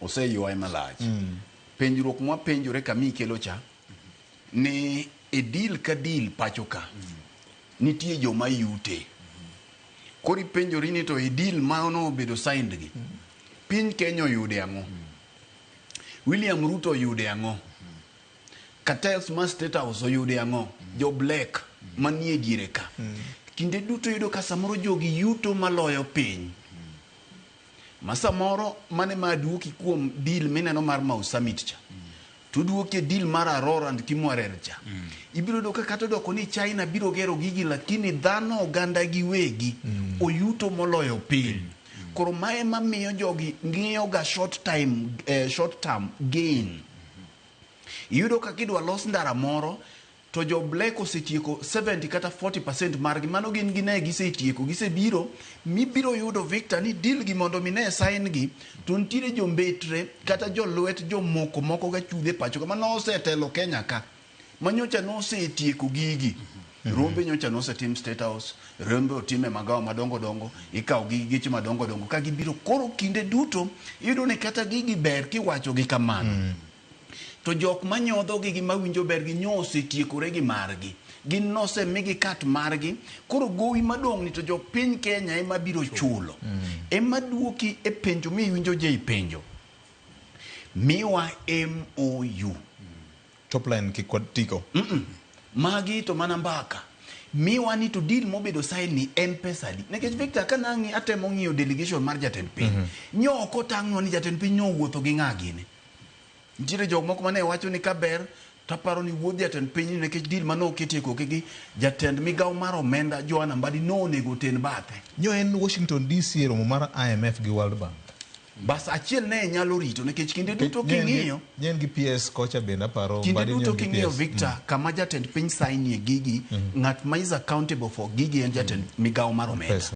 Oseywaye malach. Penjruok mwapenjore kama ikelo cha ni e deal ka deal pacho ka nitie joma yute. Koro ipenjori ni to e deal ma nobedo signed gi, piny Kenya oyude ang'o? William Ruto oyude ang'o? Cartels ma State House oyude ang'o? Jo Black manie diere ka. Kinde duto yudo ka samoro jogi yuto maloyo piny. Ma samoro mane ma duoki kuom deal mineno mar Mau Summit cha. To duoki e deal mar Aror and Kimwarer cha. Ibiro yudo ka kata odoko ni China biro gero gigi, lakini dhano oganda giwegi oyuto moloyo piny. Koro mae mamiyo jogi ng'iyo ga short time, short term gain. Iyudo ka kidwa los ndara moro to jo Black osetieko 70 kata 40% margi, mano gin gine gisetieko, gisebiro mibiro yudo, Victor, ni deal gi mondo mi ne sign gi to nitiere jombetre kata jolwet jomoko moko ga chudhe pacho ka mano osetelo Kenya ka manyocha nosetieko gigi. Rombe nyocha nosetim State House, rombe otim e magawa madongo dongo, ikawo gi geche madongo dongo ka gibiro. Koro kinde duto iyudo ni kata gigi ber kiwacho gi kamano, to jok manyodho gi gi mawinjo ber gi nyo osetiekore gi margi, gin nosemigi kat margi. Koro gowi madong' ni to jopiny Kenya ema biro chulo. Ema duoki e penjo miwinjo je penjo miwa MOU. Top line kik watiko. Magi to mana mbaka miwa ni to deal mobedo sign ni en pesa adi? Nikech, Victor, ka nang'i atemo ng'iyo delegation mar jatend piny, nyo ok otang'nwa ni jatend piny nowuotho gi ng'a gini. Nitiere jok moko mane wacho ni kaber taparo ni wuodh jatend piny ni nikech deal mane oketie koke gi jatend migawo mar omenda Joanna Mbadi nonego oten bathe. Nyo en Washington DC e romo mar IMF gi World Bank. Bas achiel ne nyalo rito nikech kinde duto king'iyo Nyo en gi PS kocha bende aparo. Kinde Mbadi nyo duto en gi king'iyo PS. Victor, kama jatend piny signie gigi, ng'at ma is accountable for gigi en jatend migawo mar omenda. Pesa.